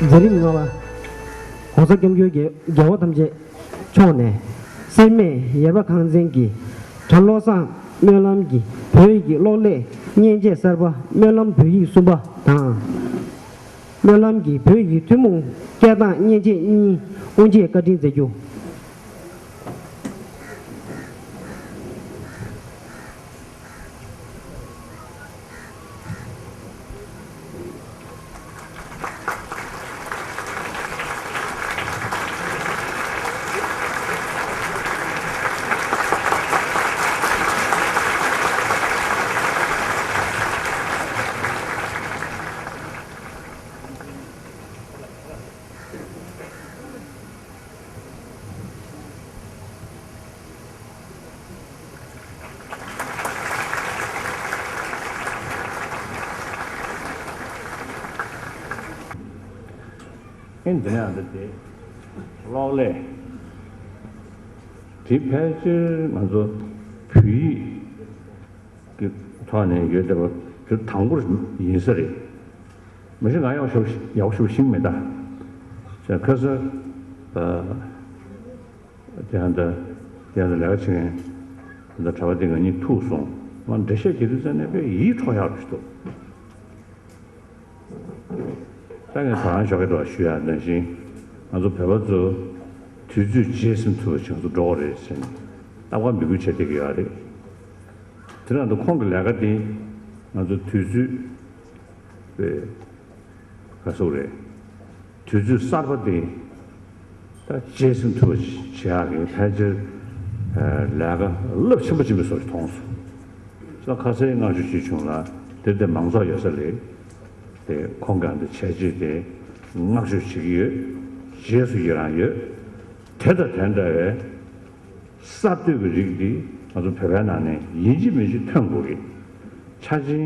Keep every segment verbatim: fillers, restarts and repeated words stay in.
མཛད་རིམ་ལྔ་པ། ༸གོང་ས་༸སྐྱབས་མགོན་རྒྱལ་རྒྱལ་བ་ཐམས་ཅད་མཆོག་ནས། སེར་སྨད་ཡེར་པ་ཁང་ཚན་གྱི་གྲྭ་བློ་བཟང་སྨོན་ལམ་གྱིས་བོད་ཀྱི་གློག་ཀླད་མཉེན་ཆས་གསར་པ་སྨོན་ལམ་བོད་ཡིག་གསུམ་པ་དང་། སྨོན་ལམ་གྱིས་བོད་ཀྱི་ཐུན་མོང་སྐད་གདངས་མཉེན་ཆས་གཉིས་དབུ་འབྱེད་བཀའ་དྲིན་སྩལ་རྒྱུ། ཨེ་འདི་ནས་ཨ་འདི་དེ་གློག་ཀླད་དེ་ཕལ་ཆེར་ང་ཚོ་བོད་ཡིག་གི་ཐོག་ནས་ཡོད་བསྡད་པ་དེ་དང་པོ་ཡིན་ས་རེད། མ་གཞི་ང་ཡག་ཤོས་ཡག་ཤོས་ཤིག་མེད་ད། ཁ་སང་། དེ་ཡང་ད། དེ་ཡང་ད་ལས་ཀ་བྱེད་མཁན་ད་གྲྭ་པ་དེ་ང་གཉིས་ཐུག་སོང་། ང་འགྲེལ་བཤད་བྱེད་དུས་ཙམ་ནས་དཔེ་ཡིད་འཕྲོག་ཡག་རུ་ཞིག་འདུག་ད་ངས་ད་རང་ཞོགས་ཀས་འགྲོ་བ་ཞུ་ཡག་ནང་བཞིན། ང་ཚོ་བོད་པ་ཚོ་དུས་ཚོད་རྗེས་ཟིན་ཐུབ་པ་ཞིག་ང་ཚོ་འགྲོ་དགོས་རེད་ཟེར་ནས་རྟག་པར་འབོད་སྐུལ་བྱས་བསྡད་ཀྱི་ཡོད་རེད། དེ་ནང་དུ་ཁོང་གི་ལས་ཀ་དེ་ང་ཚོ་དུས་ཚོད་དཔེ། ག་སོགས་རེད། དུས་ཚོད་གསར་པ་དེ་ད་རྗེས་ཟིན་ཐུབ་པ་བྱེད་ཡག་གི་ཕལ་ཆེར་ལས་ཀ་རླབས་ཆེན་པོ་ཅིག་མི་སོགས་ཤིག་མཐོང་སོང་། ཁ་སང་བསྔགས་བརྗོད་ཞུས་བྱུང་ལ་དེ་དེ་མང་ཚོགས་ཡོད་ས་ལས་དེ་ཁོང་གིས་འདི་བྱས་རྗེས་དེ་བསྔགས་བརྗོད་བྱེད་ཀྱི་ཡོད། རྗེས་སུ་ཡི་རང་ཡོད། དེ་དང་དེ་འདྲ་བའི། གསར་གཏོད་ཀྱི་རིགས་འདི་ང་ཚོ་བོད་པའི་ནང་ནས་ཡིན་གཅིག་མིན་གཅིག་ཐོན་དགོས་ཀྱི། ཆ་ཆེན་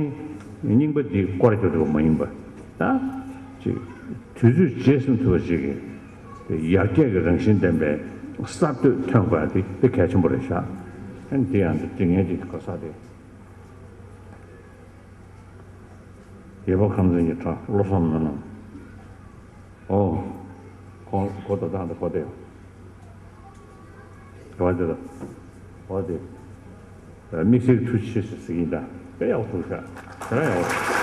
རྙིང་པ་འདི་སྐོར་རྒྱག་ཐུབ་པ་མ་ཡིན་པ། ད་ཅིག་དུས་ཚོད་རྗེས་ཟིན་ཐུབ་པ་ཅིག་གི་ཡར་རྒྱས་ཀྱི་རང་བཞིན་ལྡན་པའི་གསར་གཏོད་ཐོན་དགོས་ཡ་འདི་དཔེ་གལ་ཆེན་པོ་རེད་ཤག་ཨ་ནི་འདི་ཡང་འདི་ངས་འདི་གོ་ས་དེ། ཡེར་པ་ཁང་ཚན་གྱི་གྲྭ་བློ་བཟང་སྨོན་ལམ། ཨོ། ཁོང་གོ་ད་ད་ད་གོ་དེ། གོ་དེ་ད། གོ་དེ། དམིགས་བསལ་གྱི་ཐུགས་རྗེ་ཆེ་ཞེས་ཟེར་གྱི་ཡིན་ད། དཔེ་ཡག་པོ་ཐུག་ཤག་དེ་རང་ཡག་པོ།